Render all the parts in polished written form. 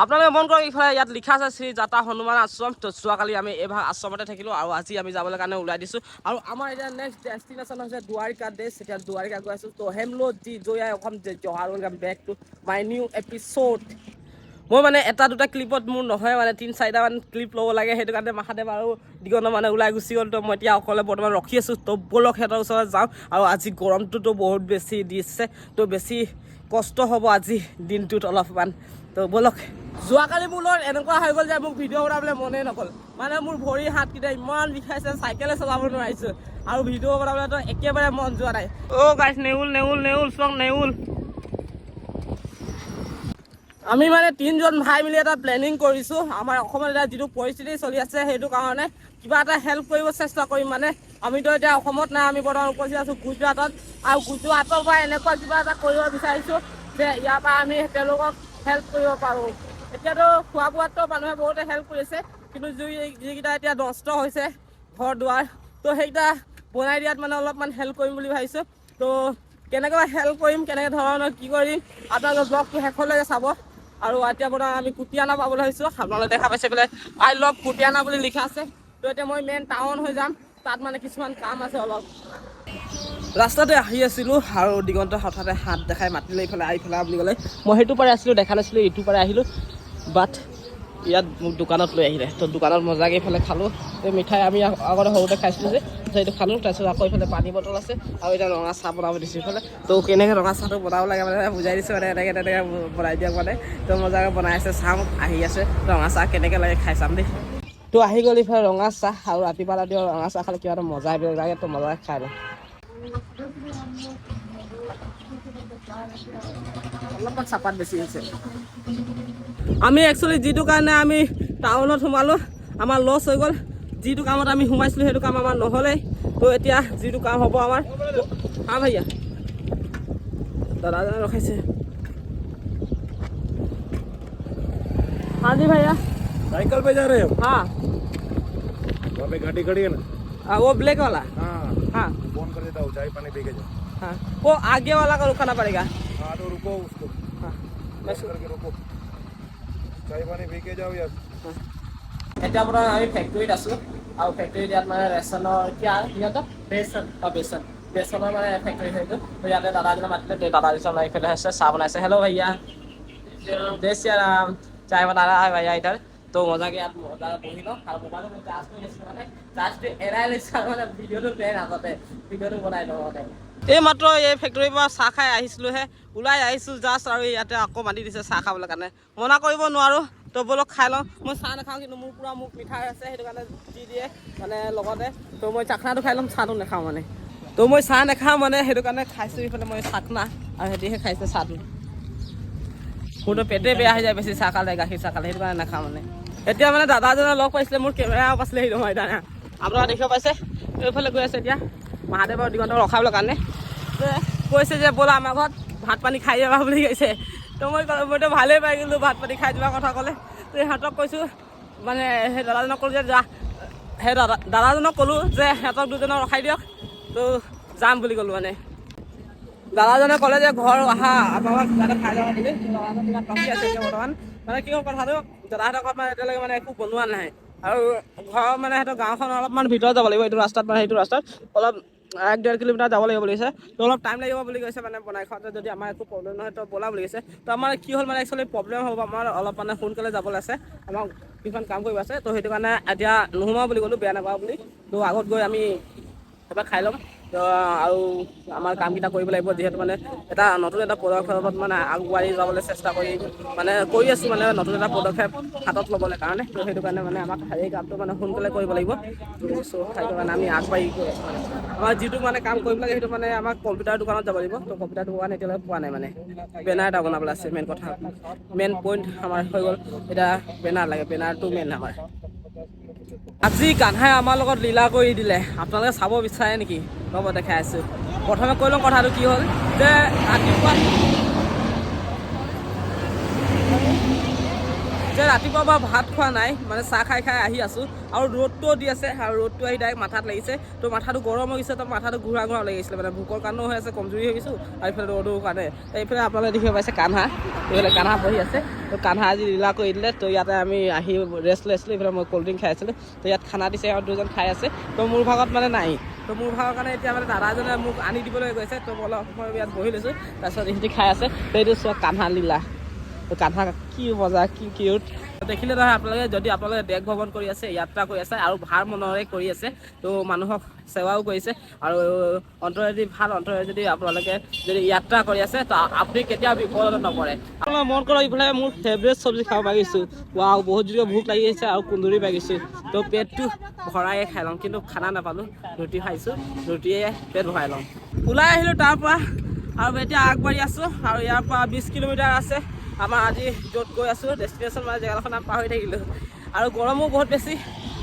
আপোনালোকে মন কৰক, ইফালে ইয়াত লিখা আছে শ্ৰী জাতা হনুমান আশ্ৰম। তো যোৱাকালি আমি এইভাগ আশ্ৰমতে থাকিলোঁ আৰু আজি আমি যাবলৈ কাৰণে ওলাই দিছোঁ। আৰু আমাৰ এতিয়া নেক্সট ডেষ্টিনেশ্যন হৈছে দ্বাৰিকা দেশ। এতিয়া দ্বাৰিকা গৈ আছোঁ। তো হেল্ল' জি জয় আই অসম, জয় জহাৰ, welcome back to my new episode. মই মানে এটা দুটা ক্লিপত মোৰ নহয়, মানে তিনি চাৰিটামান ক্লিপ ল'ব লাগে। সেইটো কাৰণে মাহাদেৱ আৰু দিগন্ত মানে ওলাই গুচি গ'ল। তো মই এতিয়া অকলে বৰ্তমান ৰখি আছোঁ। তো ব'লক, সিহঁতৰ ওচৰত যাওঁ। আৰু আজি গৰমটোতো বহুত বেছি দিছে, তো বেছি কষ্ট হ'ব আজি দিনটোত অলপমান। তো ব'লক। যোৱাকালি মোৰ লগত এনেকুৱা হৈ গ'ল যে মোক ভিডিঅ' বনাবলৈ মনেই নগ'ল। মানে মোৰ ভৰি হাতকেইটা ইমান বিষাইছে, চাইকেলে চলাব নোৱাৰিছোঁ আৰু ভিডিঅ' বনাবলৈতো একেবাৰে মন যোৱা নাই। অ' গাইছ, নেউল, নেউল, নেউল, চাওক নেউল। আমি মানে তিনিজন ভাই মিলি এটা প্লেনিং কৰিছোঁ। আমাৰ অসমত এতিয়া যিটো পৰিস্থিতি চলি আছে, সেইটো কাৰণে কিবা এটা হেল্প কৰিব চেষ্টা কৰিম। মানে আমিতো এতিয়া অসমত নাই, আমি বৰ্তমান উপস্থিত আছোঁ গুজৰাটত। আৰু গুজৰাটৰ পৰা এনেকুৱা কিবা এটা কৰিব বিচাৰিছোঁ যে ইয়াৰ পৰা আমি তেওঁলোকক হেল্প কৰিব পাৰোঁ। এতিয়াতো খোৱা বোৱাততো মানুহে বহুতে হেল্প কৰিছে, কিন্তু যিকেইটা এতিয়া নষ্ট হৈছে ঘৰ দুৱাৰ, তো সেইকেইটা বনাই দিয়াত মানে অলপমান হেল্প কৰিম বুলি ভাবিছোঁ। তো কেনেকৈ হেল্প কৰিম, কেনেকৈ ধৰণৰ কি কৰিম, আপোনালোকে ব্লগটো শেষলৈকে চাব। আৰু এতিয়া বৰ্তমান আমি কুটিয়ানা পাবলৈ হৈছোঁ। আপোনালোকে দেখা পাইছে বোলে "আই লভ কুটিয়ানা" বুলি লিখা আছে। তো এতিয়া মই মেইন টাউন হৈ যাম, তাত মানে কিছুমান কাম আছে অলপ। ৰাস্তাতে আহি আছিলোঁ আৰু দিগন্ত হঠাতে হাত দেখাই মাতিলে, "ইফালে আহ, ইফালে আহ" বুলি ক'লে। মই সেইটো পাৰে আছিলোঁ, দেখা নাছিলোঁ, ইটো পাৰে আহিলোঁ। বাট ইয়াত মোক দোকানত লৈ আহিলে। তো দোকানত মজাকৈ ইফালে খালোঁ। এই মিঠাই আমি আগতে সৰুতে খাইছিলোঁ যে, সেইটো খালোঁ। তাৰপিছত আকৌ ইফালে পানী বটল আছে আৰু এতিয়া ৰঙা চাহ বনাব দিছোঁ ইফালে। তো কেনেকৈ ৰঙা চাহটো বনাব লাগে মানে বুজাই দিছোঁ, মানে এনেকৈ তেনেকৈ বনাই দিয়ক মানে। তো মজাকৈ বনাই আছে, চাওঁ আহি আছে। ৰঙা চাহ কেনেকৈ লাগে খাই চাম দেই। তো আহি গ'ল ইফালে ৰঙা চাহ। আৰু ৰাতিপুৱা ৰাতিপুৱা ৰঙা চাহ খালে কিবা এটা মজাই বেলেগ লাগে। তো মজাই খাই লওঁ। অলপমান চাহপাত বেছি হৈছে। আমি একচুৱেলি যিটো কাৰণে আমি টাউনত সোমালোঁ, আমাৰ লছ হৈ গ'ল। যিটো কামত আমি সোমাইছিলোঁ, সেইটো কাম আমাৰ নহ'লেই। তো এতিয়া যিটো কাম হ'ব আমাৰ। হা ভাইয়া, দাদাজনে ৰখাইছে। हाँ जी भैया। साइकिल पे जा रहे हो? हाँ। वहाँ पे गाड़ी खड़ी है ना? हाँ, वो ब्लैक वाला? हाँ। हाँ। फोन कर देता हूँ, चाय पानी पी के जाओ। हाँ, वो आगे वाला का रुकाना पड़ेगा। हाँ, तो रुको उसको। हाँ, मैं फोन करके रुको, चाय पानी पी के जाओ यार। এতিয়া বৰ্তমান আমি ফেক্টৰীত আছোঁ আৰু ফেক্টৰীত ইয়াত মানে ৰেচনৰ কি সিহঁতৰ বেচন, অ বেচন, বেচনৰ মানে ফেক্টৰী সেইটো। তো ইয়াতে দাদাজনে মাতিলে। দাদাজন এইফালে আছে, চাহ বনাইছে। হেল্ল' भैया, जय सिया राम। चाय बना रहा है भैया इधर। তো মজাকে ইয়াত মজা বহি লওঁ। আৰু মোবাইলত মই চাৰ্জ কৰি আছিলোঁ, মানে চাৰ্জটো এৰাই লৈছোঁ আৰু মানে ভিডিঅ'টো প্লেন আগতে ভিডিঅ'টো বনাই লওঁ। মানে এই মাত্ৰ এই ফেক্টৰীৰ পৰা চাহ খাই আহিছিলোঁহে, ওলাই আহিছোঁ জাষ্ট, আৰু ইয়াতে আকৌ মাতি দিছে চাহ খাবলৈ কাৰণে। মনা কৰিব নোৱাৰোঁ। তো ব'লক, খাই লওঁ। মই চাহ নাখাওঁ, কিন্তু মোৰ পূৰা মুখ মিঠাই আছে, সেইটো কাৰণে দি দিয়ে মানে লগতে। তো মই চাখনাটো খাই ল'ম, চাহটো নাখাওঁ মানে। তো মই চাহ নাখাওঁ মানে, সেইটো কাৰণে খাইছোঁ ইফালে মই চাখনা আৰু সিহঁতিহে খাইছে চাহটো। মোৰতো পেটে বেয়া হৈ যায় বেছি চাহ খালে, গাখীৰ চাহ খালে, সেইটো কাৰণে নাখাওঁ মানে। এতিয়া মানে দাদাজনে লগ পাইছিলে, মোৰ কেমেৰা পাইছিলে, সেইটো নহয় দাদা। আপোনালোকে দেখিব পাইছে, এইফালে গৈ আছে এতিয়া মহাদেৱ আৰু দিগন্ত ৰখাবলৈ কাৰণে। কৈছে যে ব'লা, আমাৰ ঘৰত ভাত পানী খাই যাবা বুলি কৈছে। তো মই মইতো ভালেই পাই গ'লোঁ, ভাত পানী খাই যোৱাৰ কথা ক'লে। তো সিহঁতক কৈছোঁ, মানে সেই দাদাজনক ক'লোঁ যে যা, সেই দাদাজনক ক'লোঁ যে সিহঁতক দুজনক ৰখাই দিয়ক, তো যাম বুলি ক'লোঁ। মানে দাদাজনে ক'লে যে ঘৰ অহা, আপোনালোক কিবা এটা খাই যাব বুলি। দাদাজন ইয়াত ৰখি আছে এতিয়া বৰ্তমান। মানে কি হ'ল কথাটো, দাদাহঁতৰ ঘৰত মানে এতিয়ালৈকে মানে একো বনোৱা নাই। আৰু ঘৰৰ মানে সিহঁতৰ গাঁওখন অলপমান ভিতৰত যাব লাগিব, এইটো ৰাস্তাত, মানে সেইটো ৰাস্তাত অলপ 1-1.5 কিলোমিটাৰ যাব লাগিব বুলি কৈছে। তো অলপ টাইম লাগিব বুলি কৈছে মানে বনাই খাওঁতে। যদি আমাৰ একো প্ৰব্লেম নহয় তো ব'লা বুলি কৈছে। তো আমাৰ কি হ'ল মানে একচুৱেলি প্ৰব্লেম হ'ব আমাৰ অলপ, মানে সোনকালে যাবলৈ আছে, আমাক কিছুমান কাম কৰিব আছে। তো সেইটো কাৰণে এতিয়া নোসোমাওঁ বুলি ক'লোঁ, বেয়া নাপাওঁ বুলি। তো আগত গৈ আমি এবাৰ খাই ল'ম। তো আৰু আমাৰ কামকেইটা কৰিব লাগিব, যিহেতু মানে এটা নতুন এটা পদক্ষেপত মানে আগবাঢ়ি যাবলৈ চেষ্টা কৰি মানে কৰি আছোঁ, মানে নতুন এটা পদক্ষেপ হাতত ল'বলৈ কাৰণে। তো সেইটো কাৰণে মানে আমাক এই কামটো মানে সোনকালে কৰিব লাগিব। চ' সেইটো কাৰণে আমি আগবাঢ়ি গৈ আছোঁ। মানে আমাৰ যিটো মানে কাম কৰিব লাগে, সেইটো মানে আমাক কম্পিউটাৰ দোকানত যাব লাগিব। তো কম্পিউটাৰ দোকান এতিয়ালৈকে পোৱা নাই। মানে বেনাৰ এটা বনাবলৈ আছে। মেইন কথা, মেইন পইণ্ট আমাৰ হৈ গ'ল, এতিয়া বেনাৰ লাগে, বেনাৰটো মেইন আমাৰ। আজি কানহাই আমাৰ লগত লীলা কৰি দিলে। আপোনালোকে চাব বিচাৰে নেকি? ৰ'ব, দেখাই আছোঁ। প্ৰথমে কৈ লওঁ কথাটো কি হ'ল যে ৰাতিপুৱা যে ৰাতিপুৱা পৰা ভাত খোৱা নাই, মানে চাহ খাই খাই আহি আছোঁ আৰু ৰ'দটোও দি আছে আৰু ৰ'দটো আহি ডাইৰেক্ট মাথাত লাগিছে। তো মাথাটো গৰম হৈ গৈছে, তো মাথাটো ঘূৰা ঘূৰা লাগি গৈছিলে। মানে ভোকৰ কাৰণেও হৈ আছে, কমজুৰি হৈ গৈছোঁ আৰু এইফালে ৰ'দৰ কাৰণে। তো এইফালে আপোনালোকে দেখিব পাইছে কানহা, এইফালে কানহা বহি আছে। তো কানহা আজি লীলা কৰি দিলে। তো ইয়াতে আমি আহি ৰেষ্ট লৈছিলোঁ। এইফালে মই ক'ল্ড ড্ৰিংক খাই আছিলোঁ। তো ইয়াত খানা দিছে আৰু দুজন খাই আছে। তো মোৰ ভাগত মানে নাই। তো মোৰ ভাগৰ কাৰণে এতিয়া মানে দাদাজনে মোক আনি দিবলৈ গৈছে। তো অলপ সময় ইয়াত বহি লৈছোঁ, তাৰপিছত ইহঁতি খাই আছে। তো এইটো চোৱা কানহা লীলা। তো কানহা কি মজা, কি কিউট দেখিলে নহয় আপোনালোকে। যদি আপোনালোকে দেশ ভ্ৰমণ কৰি আছে, যাত্ৰা কৰি আছে আৰু ভাল মনেৰে কৰি আছে, তো মানুহক সেৱাও কৰিছে আৰু অন্তৰেদি ভাল অন্তৰেদি যদি আপোনালোকে যদি যাত্ৰা কৰি আছে, তো আপুনি কেতিয়াও বিপদত নপৰে। আপোনালোকে মন কৰক, ইফালে মোৰ ফেভৰেট চব্জি খাব পাৰিছোঁ। ৱাও, বহুত জোৰকৈ ভোক লাগি আছে আৰু কুন্দুৰি পাইছোঁ। তো পেটটো ভৰায়ে খাই ল'ম, কিন্তু খানা নাপালোঁ, ৰুটি খাইছোঁ, ৰুটিয়ে পেট ভৰাই ল'ম। ওলাই আহিলোঁ তাৰ পৰা আৰু এতিয়া আগবাঢ়ি আছোঁ আৰু ইয়াৰ পৰা 20 কিলোমিটাৰ আছে আমাৰ আজি য'ত গৈ আছোঁ ডেষ্টিনেশ্যন, মানে জেগাডোখৰ নাম পাহৰি থাকিলোঁ। আৰু গৰমো বহুত বেছি,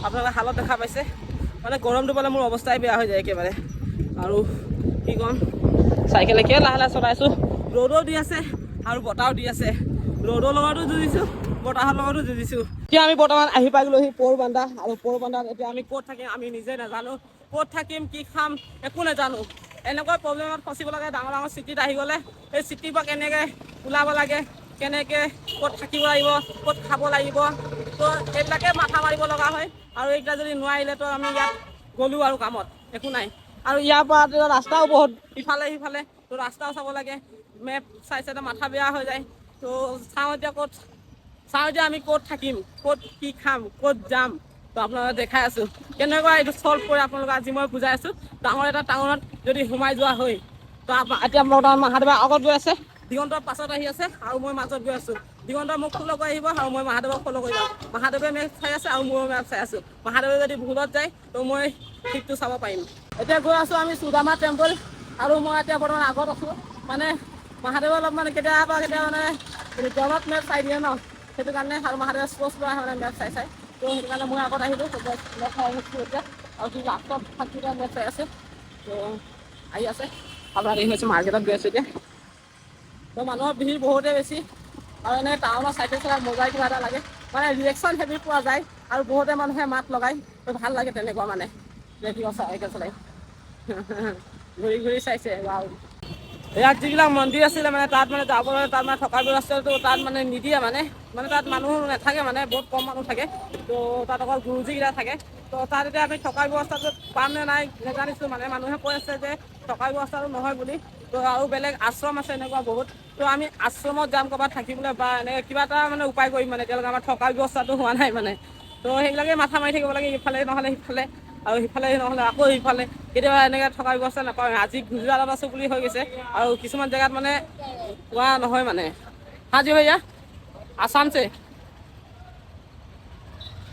আপোনালোকে হালত দেখা পাইছে। মানে গৰমটো পালে মোৰ অৱস্থাই বেয়া হৈ যায় একেবাৰে। আৰু কি ক'ম, চাইকেল একে লাহে লাহে চলাইছোঁ। ৰ'দো দি আছে আৰু বতাহো দি আছে। ৰ'দৰ লগতো যুঁজিছোঁ, বতাহৰ লগতো যুঁজিছোঁ। এতিয়া আমি বৰ্তমান আহি পাই গ'লোহি পৰবান্দা আৰু পৰবান্দাত এতিয়া আমি ক'ত থাকিম আমি নিজে নাজানো। ক'ত থাকিম, কি খাম, একো নাজানো। এনেকুৱা প্ৰব্লেমত ফচিব লাগে ডাঙৰ ডাঙৰ চিটিত আহি গ'লে। এই চিটিৰ পৰা কেনেকৈ ওলাব লাগে, কেনেকৈ ক'ত থাকিব লাগিব, ক'ত খাব লাগিব, তো এইবিলাকে মাথা মাৰিব লগা হয়। আৰু এইকেইটা যদি নোৱাৰিলে তো আমি ইয়াত গ'লো আৰু কামত একো নাই। আৰু ইয়াৰ পৰা তো ৰাস্তাও বহুত ইফালে সিফালে, তো ৰাস্তাও চাব লাগে। মেপ চাই চাই মাথা বেয়া হৈ যায়। তো চাওঁ এতিয়া ক'ত, চাওঁ এতিয়া আমি ক'ত থাকিম, ক'ত কি খাম, ক'ত যাম। তো আপোনালোকে দেখাই আছোঁ কেনেকুৱা এইটো চল্ভ কৰি আপোনালোকক আজি মই বুজাই আছোঁ। ডাঙৰ এটা টাউনত যদি সোমাই যোৱা হয়, তো এতিয়া বৰ্তমান মহাদেৱে আগত গৈ আছে, দিগন্তৰ পাছত আহি আছে আৰু মই মাজত গৈ আছোঁ। দিগন্ত মোক ফ'ল' কৰি আহিব আৰু মই মহাদেৱক ফ'ল' কৰি যাম। মহাদেৱে মেপ চাই আছে আৰু ময়ো মেপ চাই আছোঁ। মহাদেৱে যদি ভুলত যায়, তো মই ঠিকটো চাব পাৰিম। এতিয়া গৈ আছোঁ আমি সুদামা টেম্পল আৰু মই এতিয়া বৰ্তমান আগত আছোঁ। মানে মহাদেৱে অলপ মানে কেতিয়াবা কেতিয়াবা মানে জলত মেপ চাই দিয়ে ন, সেইটো কাৰণে। আৰু মহাদেৱে স্ল' স্ল' আহে মানে মেপ চাই চাই। তো সেইটো কাৰণে মই আগত আহিলোঁ, মেপ চাই আহিছোঁ এতিয়া আৰু সি লাষ্টত থাকি মেপ চাই আছে। তো আহি আছে। আপোনাৰ এই হৈছে মাৰ্কেটত গৈ আছোঁ এতিয়া। তো মানুহৰ ভিৰ বহুতেই বেছি আৰু এনেকৈ টাউনত চাইকেল চলাই মজাই কিবা এটা লাগে, মানে ৰিয়েকশ্যন হেভি পোৱা যায় আৰু বহুতে মানুহে মাত লগায়, তো ভাল লাগে তেনেকুৱা। মানে দেখিব চাইকেল চলাই ঘূৰি ঘূৰি চাইছে, ৱাও। ইয়াত যিবিলাক মন্দিৰ আছিলে, মানে তাত মানে যাবলৈ তাত মানে থকা ব্যৱস্থাটো তাত মানে নিদিয়ে, মানে মানে তাত মানুহ নাথাকে, মানে বহুত কম মানুহ থাকে। তো তাত অকল গুৰুজীকেইটা থাকে। তো তাত এতিয়া আমি থকা ব্যৱস্থাটো পাম নে নাই নাজানিছোঁ। মানে মানুহে কৈ আছে যে থকা ব্যৱস্থাটো নহয় বুলি। তো আৰু বেলেগ আশ্ৰম আছে এনেকুৱা বহুত। তো আমি আশ্ৰমত যাম ক'ৰবাত থাকিবলৈ বা এনেকৈ কিবা এটা মানে উপায় কৰিম। মানে এতিয়ালৈকে আমাৰ থকা ব্যৱস্থাটো হোৱা নাই। মানে তো সেইবিলাকে মাথা মাৰি থাকিব লাগে, ইফালে নহ'লে সিফালে আৰু সিফালে নহ'লে আকৌ সিফালে। কেতিয়াবা এনেকৈ থকা ব্যৱস্থা নাপাওঁ। আজি গুজৰাটত আছোঁ বুলি হৈ গৈছে আৰু কিছুমান জেগাত মানে পোৱা নহয়। মানে हाँ जी भैया, आसाम से।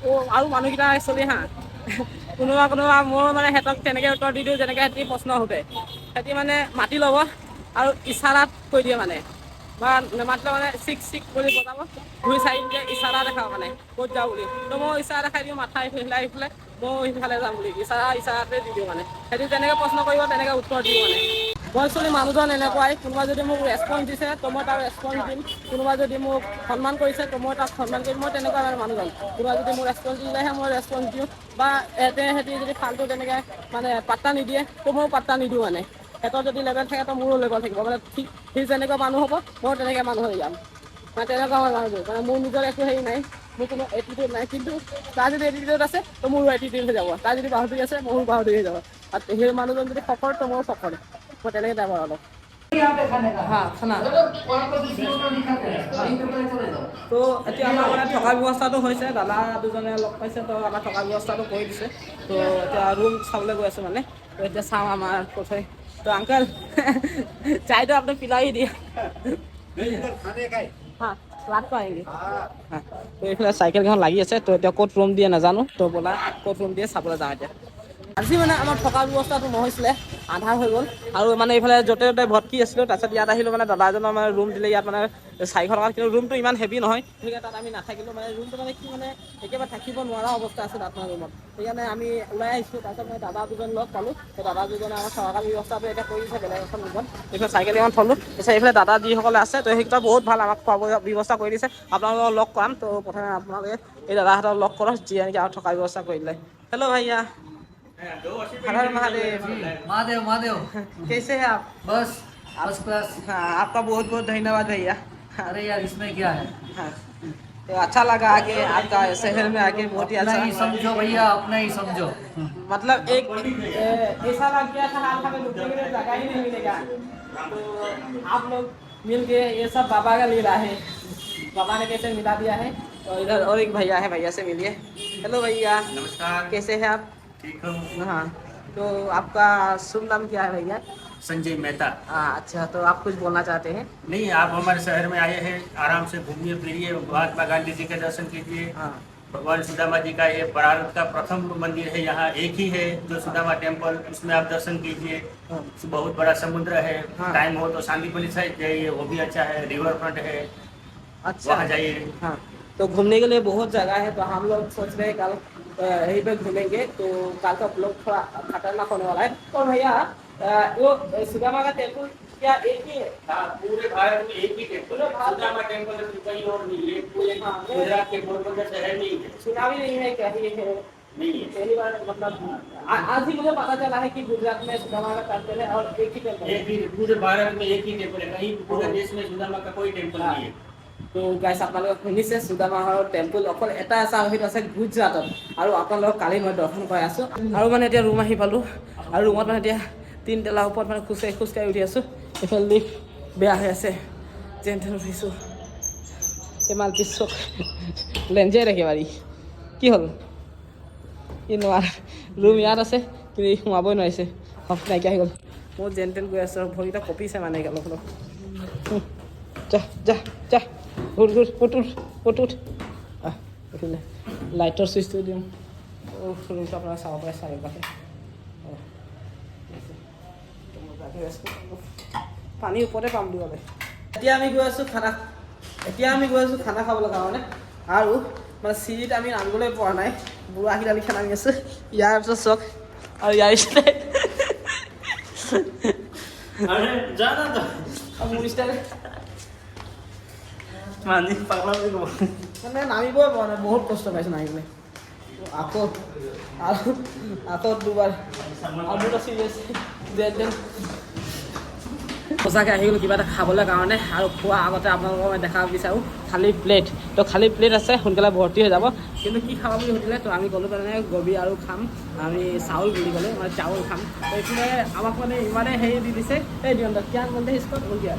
অ' আৰু মানুহকেইটা একচুৱেলি হা, কোনোবা কোনোবা মোৰ মানে সিহঁতক তেনেকৈ উত্তৰ দি দিওঁ যেনেকৈ সিহঁতি প্ৰশ্ন সোধে। সিহঁতি মানে মাতি ল'ব আৰু ইশাৰাত কৈ দিয়ে, মানে বা নামাতিলে মানে চিক চিক বুলি বজাব, ঘূৰি চাই দিয়ে, ইশাৰা দেখাব মানে ক'ত যাওঁ বুলি। তো মই ইশাৰা দেখাই দিওঁ, মাথা ইফালে ইফালে, মই সিফালে যাম বুলি ইশাৰা ইশাৰাতে দি দিওঁ। মানে সিহঁতি যেনেকৈ প্ৰশ্ন কৰিব তেনেকৈ উত্তৰ দিওঁ। মানে মই একচুৱেলি মানুহজন এনেকুৱাই, কোনোবা যদি মোক ৰেচপঞ্চ দিছে তো মই তাক ৰেচপঞ্চ দিম, কোনোবা যদি মোক সন্মান কৰিছে তো মই তাক সন্মান কৰিম। মই তেনেকুৱা মানে মানুহজন। কোনোবা যদি মোক ৰেচপঞ্চ দিলেহে মই ৰেচপঞ্চ দিওঁ বা সিহঁতে যদি ফাল্টু তেনেকৈ মানে পাত্তা নিদিয়ে তো ময়ো পাত্তা নিদিওঁ। মানে সিহঁতৰ যদি লেভেল থাকে তো মোৰো লেভেল থাকিব। মানে ঠিক সি যেনেকুৱা মানুহ হ'ব, ময়ো তেনেকৈ মানুহ হৈ যাম। মানে তেনেকুৱা মই মানুহটো। মানে মোৰ নিজৰ একো হেৰি নাই, মোৰ কোনো এটিটিউড নাই। কিন্তু তাৰ যদি এটিটিউড আছে তো মোৰো এটিটিউড হৈ যাব, তাৰ যদি বাহাদুৰি আছে মোৰো বাহাদুৰি হৈ যাব আৰু সেই মানুহজন যদি শকত তো ময়ো শকত। মই তেনেকৈ টাইপৰ অলপ। यहाँ पे खाने का। হা, খানা। वहाँ पर दूसरी होटल दिखाते हैं, वहीं पे चले जाओ। তো এতিয়া আমাৰ মানে থকা ব্যৱস্থাটো হৈছে। দাদা দুজনে লগ পাইছে, তো আমাৰ থকা ব্যৱস্থাটো কৰি দিছে। তো এতিয়া ৰুম চাবলৈ গৈ আছোঁ। মানে তো এতিয়া চাওঁ আমাৰ ক'ত হয়। তো अंकल, चाय तो आपने पिला ही दिया। इधर खाने का है। हाँ, रात को आएंगे। हाँ। হা, তো এইফালে চাইকেলকেইখন লাগি আছে। তো এতিয়া ক'ত ৰুম দিয়ে নাজানো। তো ব'লা, ক'ত ৰুম দিয়ে চাবলৈ যাওঁ এতিয়া। আজি মানে আমাৰ থকা ব্যৱস্থাটো নহৈছিলে, আন্ধাৰ হৈ গ'ল আৰু মানে এইফালে য'তে ত'তে ভটকি আছিলোঁ। তাৰপিছত ইয়াত আহিলোঁ, মানে দাদা এজনৰ মানে ৰুম দিলে ইয়াত মানে 400 টকাত। কিন্তু ৰুমটো ইমান হেভি নহয়, সেইকাৰণে তাত আমি নাথাকিলোঁ। মানে ৰুমটো মানে কি মানে একেবাৰে থাকিব নোৱাৰা অৱস্থা আছে তাত মানে ৰুমত। সেইকাৰণে আমি ওলাই আহিছোঁ। তাৰপিছত মই দাদা দুজন লগ পালোঁ। সেই দাদা দুজনে আমাৰ থকা ব্যৱস্থাটো এতিয়া কৰি দিছে বেলেগ এখন ৰুমত। এইফালে চাইকেল এখন থলোঁ। তাৰপিছত এইফালে দাদা যিসকলে আছে, তো সেইকেইটা বহুত ভাল, আমাক খোৱা বোৱা ব্যৱস্থা কৰি দিছে। আপোনালোকক লগ কৰাম। তো প্ৰথমে আপোনালোকে এই দাদাহঁতক লগ কৰক, যিয়ে নেকি আৰু থকা ব্যৱস্থা কৰি দিলে। হেল্ল' ভাইয়া, हर हर महादेव। महादेव महादेव। कैसे हैं आप? बस फर्स्ट क्लास। हाँ, आपका बहुत बहुत धन्यवाद भैया। अरे यार, इसमें क्या है? हाँ, तो अच्छा लगा आके, आपका शहर में आके बहुत ही अपना अच्छा। ही समझो भैया, अपना ही समझो। मतलब एक ऐसा लग गया था हाल हमें रुकने के लिए जगह ही नहीं मिलेगा, तो आप लोग मिल गए। ये सब बाबा का लीला है, बाबा ने कैसे मिला दिया है। और इधर और एक भैया है, भैया से मिलिए। हेलो भैया। नमस्कार। कैसे हैं आप? ठीक हूँ। हाँ, तो आपका शुभ नाम क्या है भैया? संजय मेहता। हाँ, अच्छा, तो आप कुछ बोलना चाहते हैं? नहीं, आप हमारे शहर में आए हैं, आराम से घूमिए फिरिए, महात्मा गांधी जी के दर्शन कीजिए। भगवान सुदामा जी का ये भारत का प्रथम मंदिर है, यहाँ एक ही है जो सुदामा टेम्पल, उसमें आप दर्शन कीजिए। बहुत बड़ा समुद्र है। टाइम हो तो सांदीपनी साइड जाइए, वो भी अच्छा है, रिवर फ्रंट है। वहाँ जाइए। हाँ, तो घूमने के लिए बहुत जगह है। तो हम लोग सोच रहे हैं कल यहीं पे घूमेंगे। तो कल का ब्लॉग थोड़ा खतरनाक होने वाला है। और भैया, वो सुदामा का टेम्पल क्या एक ही है? हाँ, पूरे भारत में एक ही टेम्पल। पूरे भारत में? सुदामा टेम्पल है, कहीं और नहीं है पूरे गुजरात के पोरबंदर शहर में ही है। सुना भी नहीं है कहीं है। नहीं है। पहली बार, मतलब आज ही मुझे पता चला है कि गुजरात में सुदामा का टेम्पल है और एक ही टेम्पल है। एक ही, पूरे भारत में एक ही टेम्पल है, कहीं पूरे देश में सुदामा का कोई टेम्पल नहीं है। তো গাইছ, আপোনালোকে শুনিছে, সুদামাৰ টেম্পল অকল এটা আছে আৰু সেইটো আছে গুজৰাটত। আৰু আপোনালোকক কালি মই দৰ্শন কৰাই আছোঁ। আৰু মানে এতিয়া ৰুম আহি পালোঁ আৰু ৰুমত মানে এতিয়া তিনতলা ওপৰত মানে খোজকাঢ়ি খোজকাঢ়ি উঠি আছোঁ। এইফালে লিফ্ট বেয়া হৈ আছে, যেন তেন উঠিছোঁ। এই মাল পিছক লেঞ্জাই ৰাখে বাৰী কি হ'ল ই নোৱাৰ। ৰুম ইয়াত আছে, কিন্তু ই সোমাবই নোৱাৰিছে, হপ নাইকিয়া হৈ গ'ল। মই যেন তেন গৈ আছোঁ আৰু ভৰিকেইটা কঁপিছে মানে অলপ অলপ। যা যা যা, উঠ উঠ উঠ উঠ উঠ উঠ। আহ, উঠিলে লাইটৰ চুইচটো দিওঁ। ৰুমটো আপোনাৰ চাব পাৰে চাৰিওকাষে। অঁ, মজাকে আছে। পানী ওপৰতে পাম দিবলৈ। এতিয়া আমি গৈ আছোঁ খানা খাবলৈ কাৰণে। আৰু মানে চিৰিত আমি নামিবলৈ পৰা নাই, বুঢ়া কেইটা লিখা নামি আছোঁ। ইয়াৰ পিছত চাওক আৰু ইয়াৰ ষ্টাইল। अरे जाना तो। আৰু মোৰ ষ্টাইল। মানে পাগলা বুলি ক'ব। মানে নামিবই পৰা নাই, বহুত কষ্ট পাইছোঁ নামিবলৈ। আকৌ আৰু আকৌ দুবাৰ আৰু দুটা চিৰি আছে, যেন তেন সঁচাকৈ আহি গ'লোঁ কিবা এটা খাবলৈ কাৰণে। আৰু খোৱাৰ আগতে আপোনালোকক মই দেখাব বিচাৰোঁ খালী প্লেট। তো খালী প্লেট আছে, সোনকালে ভৰ্তি হৈ যাব। কিন্তু কি খাব বুলি সুধিলে, তো আমি ক'লোঁ মানে গবি আৰু খাম আমি, চাউল বুলি ক'লোঁ, মানে চাউল খাম। তো এইফালে আমাক মানে ইমানে হেৰি দি দিছে। এই দিয়ক, क्या बोलते इसको ভুল गया।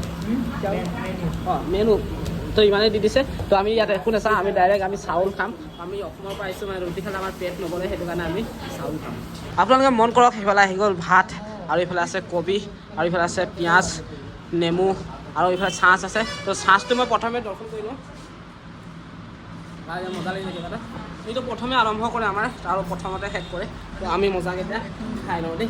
অঁ, মেনু তো ইমানেই দি দিছে। তো আমি ইয়াত একো নাচাওঁ, আমি ডাইৰেক্ট আমি চাউল খাম। আমি অসমৰ পৰা আহিছোঁ, মানে ৰুটি খালে আমাৰ পেট নভৰে, সেইটো কাৰণে আমি চাউল খাম। আপোনালোকে মন কৰক, সেইফালে আহি গ'ল ভাত আৰু এইফালে আছে কবি আৰু এইফালে আছে পিঁয়াজ, নেমু আৰু এইফালে চাঁচ আছে। তো চাঁচটো মই প্ৰথমে দৰ্শন কৰি লওঁ। মজা লাগিছে কিবা এটা। এইটো প্ৰথমে আৰম্ভ কৰে আমাৰ আৰু প্ৰথমতে শেষ কৰে। তো আমি মজাকে এতিয়া খাই লওঁ দেই।